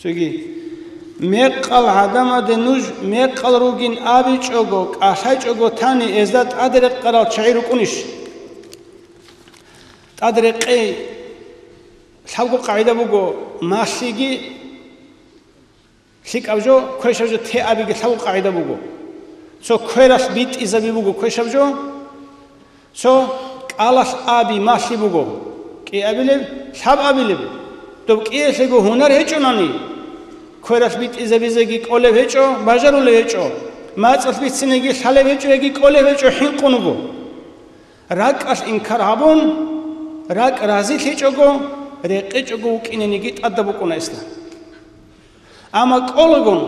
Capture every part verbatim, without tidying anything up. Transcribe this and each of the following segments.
Цоги, мекъал гӀадамаде нуж мекъал ругин абичӀого, кӀалъайчӀого тани, гьезда тӀаде рекъарал чагӀи рукӀунищ? ТӀаде рекъей лъабго къагӀида буго, малъиги лъикӀаб жо, квешаб жо те абиги лъабго къагӀида буго. Цо квералъ битӀизаби буго квешаб жо, цо кӀалалъ аби малъи буго, кӀиабилеб, лъабабилеб. Доб кӀиялъего гьунар гьечӀонани, квералъ битӀизабизеги кӀолеб гьечӀо, бажарулеб гьечӀо, мацӀалъ бицинеги лъалеб гьечӀо яги кӀолеб гьечӀо, хӀинкъун вуго. РакӀалъ инкар гьабун, ракӀ разилъичӀого, рекъечӀого вукӀинениги тӀадаб букӀуна ислам. Амма кӀолагун,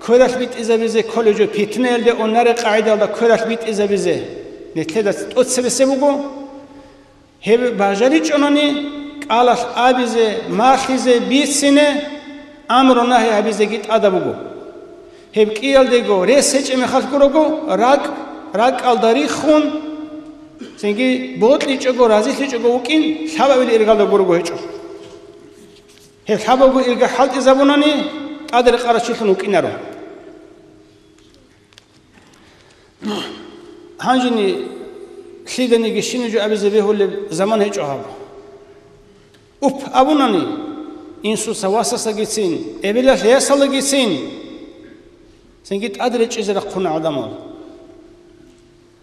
квералъ битӀизабизе кколеб жо, питнаялде унаре къагӀидалда квералъ битӀизабизе, нилъеда тӀоцебесеб буго. Гьеб бажаричӀонани, кӀалалъ абизе, малъизе, бицине, амру-нагьи гьабизеги тӀадаб буго. Гьеб кӀиялдего рес гьечӀеб мехалъ гурого, ракӀ, ракӀалда риххун, цинги бокьичӀого, разилъичӀого вукӀин, лъабабилеб иргалда гурого гьечӀо. Гьеб лъабабго ирга хӀалтӀизабунани, тӀаде рекъарав чилъун вукӀинаро. Гьанжени лъиданиги щинаб жо абизе бегьулеб заман гьечӀо гьаб. Уп абунани, инсуца васасагицин, эбелалъ ясалагицин, цинги тӀад речӀчӀизе рахъуна гӀадамал.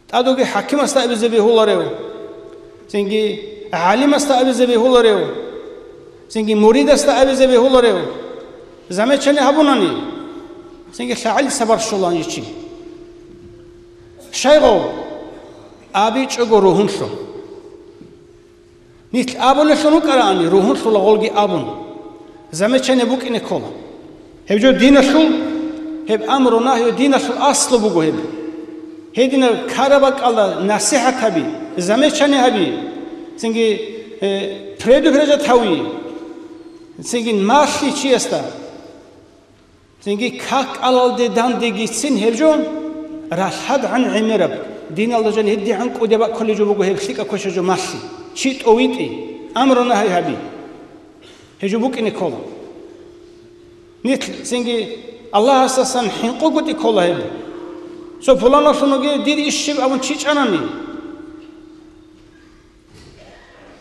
ТӀадуги хӀакимасда абизе бегьуларев, цинги гӀалимасда абизе бегьуларев, цинги муридасда абизе бегьуларев, замечание гьабунани, цинги лъагӀел сабар щолан ичи. Щайгъав? АбичӀого ругьунлъун. Нилъ абулелъун рукӀараани, ругьунлъула гъолги абун, замечание букӀине ккола. Гьеб жо диналъул, гьеб амру-нагью диналъул аслу буго гьеб. Гьединаб ккараб бакӀалда насихӀат гьаби, замечание гьаби, цинги, э, предупреждать гьави, цинги малъи чиясда. Цинги какалалде дандегицин гьеб жо ралъадгӀан гӀемераб, диналда жан гьедигӀан кӀудеб баккулеб жо буго гьеб лъикӀаб квешаб жо малъи, чи тӀовитӀи, амру-нагьи гьаби. Гьеб жо букӀине ккола. Нилъ цинги Аллагьасдасан хӀинкъугутӀи ккола гьеб. Цо пуланалъунги дир иш щиб абун чи чӀанани,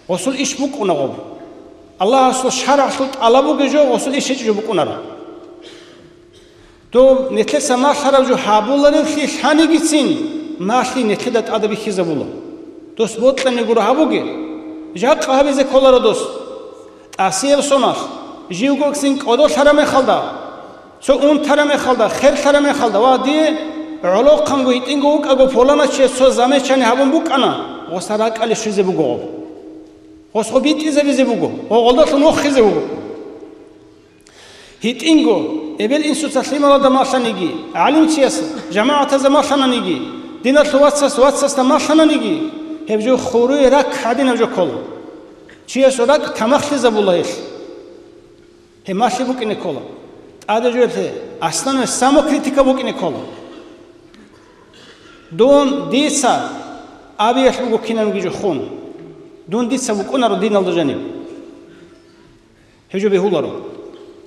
гъосул иш букӀуна гъоб. Аллагьасул шаргӀалъул тӀалаб бугеб жо гъосул иш гьечӀеб жо букӀунаро. Дов нилъеца малъараб жо гьабуларевлъи лъанигицин, малъи нилъеда тӀаде бихьизабула. Дос бокьани гуро гьабуге. Жакъа гьабизе кколаро дос. ТӀасияб соналъ, живго цин кӀодолъараб мехалда, цо унтараб мехалда, херлъараб мехалда ва дие гӀолохъанго гьитӀинго вукӀаго пуланачияс цо замечание гьабун букӀана, гъоса ракӀалде щвезе буго гъоб. Гъос гъо битӀизабизе буго, гъо гъолдалъун вохизе вуго. ГьитӀинго, эбел-инсуца лъималазда малъаниги, гӀалимчияс, жамагӀатазда малъананиги, диналъул вацас вацасда малъананиги, гьеб жо хуруе ракӀ гьадинаб жо ккола. Чиясул ракӀ тамахлъизабула гьелъ. Гьеб малъи букӀине ккола. ТӀаде жоялъе аслан самокритика букӀине ккола. Дун дица абиялъ буго кинабги жо хун. Дун дица букӀунаро диналда жаниб. Гьеб жо бегьуларо.